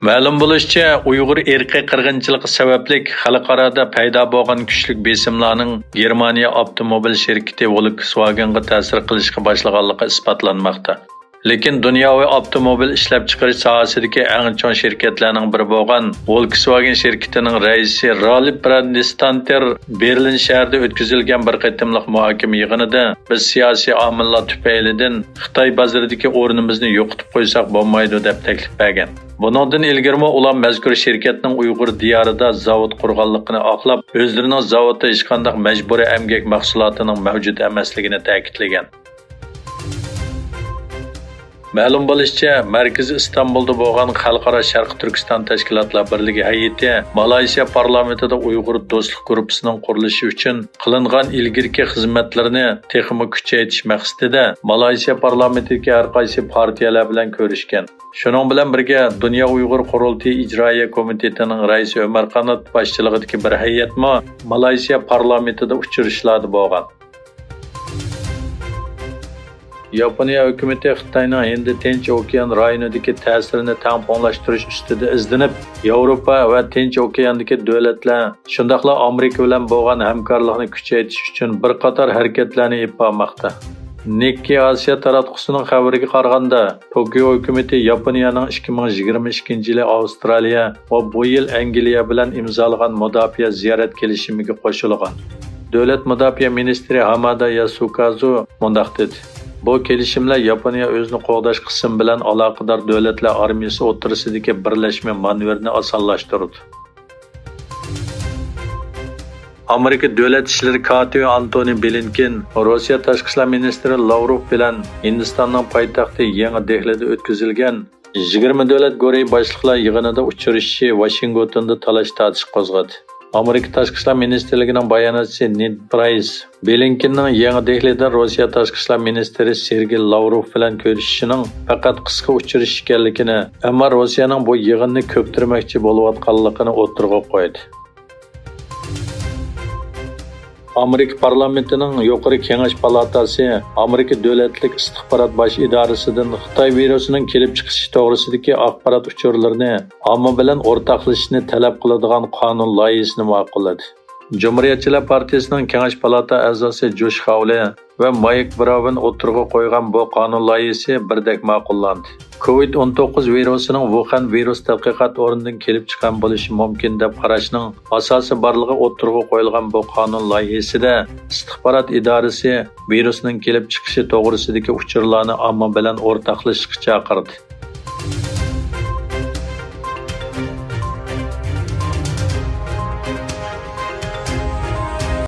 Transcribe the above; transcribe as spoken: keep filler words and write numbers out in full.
مەلۇم بولۇشىچە، ئۇيغۇر ئىرقىي قىرغىنچىلىقى سەۋەبلىك خەلقئارادا پەيدا بولغان كۈچلۈك بېسىملارنىڭ گېرمانىيە ئاپتوموبىل شىركىتى ۋولكسۋاگېنغا تەسىر قىلىشقا باشلىغانلىقى ئىسپاتلانماقتا. لېكىن دۇنياۋى ئاپتوموبىل ئىشلەپچىقىرىش ساھەسىدىكى ئەڭ چوڭ شىركەتلەرنىڭ بىرى بولغان ۋولكسۋاگېن شىركىتىنىڭ رەئىسى رالىپ براندستانتېر بېرلىن شەھىرىدە ئۆتكۈزۈلگەن بىر قېتىملىق مۇھاكىمە يىغىنىدا، بىز سىياسىي ئامىللار تۈپەيلىدىن خىتاي بازىرىدىكى ئورنىمىزنى يوقىتىپ قويساق بولمايدۇ، دەپ تەكلىپ بەرگەن. بۇنىڭدىن ئىلگىرىمۇ ئۇلار مەزكۇر شىركەتنىڭ ئۇيغۇر دىيارىدا زاۋۇت قۇرغانلىقىنى ئاقلاپ، ئۆزلىرىنىڭ زاۋۇتتا ھېچقانداق مەجبۇرىي ئەمگەك مەھسۇلاتىنىڭ مەۋجۇت ئەمەسلىكىنى تەكىتلىگەن. مەلۇم بولۇشىچە، مەركىزى ئىستانبۇلدا بولغان خەلقئارا شەرقىي تۈركىستان تەشكىلاتلار بىرلىكى ھەيئىتى مالايسىيا پارلامېنتىدا ئۇيغۇر دوستلۇق گۇرۇپپىسىنىڭ قۇرۇلۇشى ئۈچۈن قىلىنغان ئىلگىرىكى خىزمەتلىرىنى تېخىمۇ كۈچەيتىش مەقسىتىدە مالايسىيا پارلامېنتىدىكى ھەر قايسى پارتىيەلەر بىلەن كۆرۈشكەن. شۇنىڭ بىلەن بىرگە، دۇنيا ئۇيغۇر قۇرۇلتىيى ئىجرائىيە كومىتېتىنىڭ رەئىسى ئۆمەر قانات باشچىلىقىدىكى بىر ھەيئەتمۇ مالايسىيا پارلامېنتىدا ئۇچرىشىشلاردا بولغان. ياپونىيە ھۆكۈمىتى خىتاينىڭ ھىندى تىنچ ئوكيان رايونىدىكى تەسىرىنى تەڭپۇڭلاشتۇرۇش ئۈستىدە ئىزدىنىپ، ياۋروپا ۋە تىنچ ئوكياندىكى دۆلەتلەر، شۇنداقلا ئامېرىكا بىلەن بولغان ھەمكارلىقنى كۈچەيتىش ئۈچۈن بىر قاتار ھەرىكەتلەرنى ئېلىپ بارماقتا. نىككېي ئاسىيا تاراتقۇسىنىڭ خەۋىرىگە قارىغاندا، توكيو ھۆكۈمىتى ياپونىيەنىڭ ئىككى مىڭ يىگىرمە ئىككىنچى يىلى ئاۋسترالىيە ۋە بۇ يىل ئەنگلىيە بىلەن ئىمزالىغان مۇداپىئە زىيارەت كېلىشىمىگە قوشۇلغان. دۆلەت مۇداپىئە مىنىستىرى ھامادا ياسۇكازۇ مۇنداق دېدى: بۇ كېلىشىملەر ياپونىيە ئۆزىنى قوغداش قىسمى بىلەن ئالاقىدار دۆلەتلەر ئارمىيىسى ئوتتۇرىسىدىكى بىرلەشمە مانېۋىرنى ئاسانلاشتۇرىدۇ. ئامېرىكا دۆلەت ئىشلىرى كاتىپى ئانتونى بلىنكېن روسىيە تاشقى ئىشلار مىنىستىرى لاۋروف بىلەن ھىندىستاننىڭ پايتەختى يېڭى دېھلىدا ئۆتكۈزۈلگەن يىگىرمە دۆلەت گۇرۇھى باشلىقلار يىغىنىدا ئۇچرىشىشى ۋاشىنگتوندا تالاش-تارتىش قوزغىدى. ئامېرىكا تاشقى ئىشلار مىنىستىرلىكىنىڭ باياناتچىسى نېد پرايس بلىنكېننىڭ يېڭى دېھلىدىن روسىيە تاشقى ئىشلار مىنىستىرى سېرگېي لاۋروف بىلەن كۆرۈشۈشىنىڭ پەقەت قىسقا ئۇچرىشىش ئىكەنلىكىنى، ئەمما روسىيەنىڭ بۇ يىغىننى كۆپتۈرمەكچى بولۇۋاتقانلىقىنى ئوتتۇرىغا قويدى. ئامېرىكا پارلامېنتىنىڭ يۇقىرى كېڭەش پالاتاسى ئامېرىكا دۆلەتلىك ئىستىخبارات باش ئىدارىسىدىن خىتاي ۋىرۇسىنىڭ كېلىپ چىقىشى توغرىسىدىكى ئاخبارات ئۇچۇرلىرىنى ئامما بىلەن ئورتاقلىشىشنى تەلەپ قىلىدىغان قانۇن لايىھىسىنى ماقۇللىدى. جۇمھۇرىيەتچىلەر پارتىيىسىنىڭ كېڭەش پالاتا ئەزاسى جوش خاۋلى ۋە مايك براۋېن ئوتتۇرىغا قويغان بۇ قانۇن لايىھىسى بىردەك ماقۇللاندى. كوۋىد ئون توققۇز ۋىرۇسىنىڭ ۋۇخەن ۋىرۇس تەتقىقات ئورنىدىن كېلىپ چىققان بولۇشى مۇمكىن دەپ قاراشنىڭ ئاساسى بارلىقى ئوتتۇرىغا قويۇلغان بۇ قانۇن لايىھىسىدە ئىستىخبارات ئىدارىسى ۋىرۇسنىڭ كېلىپ چىقىشى توغرىسىدىكى ئۇچۇرلارنى ئامما بىلەن ئورتاقلىشىشقا چاقىردى.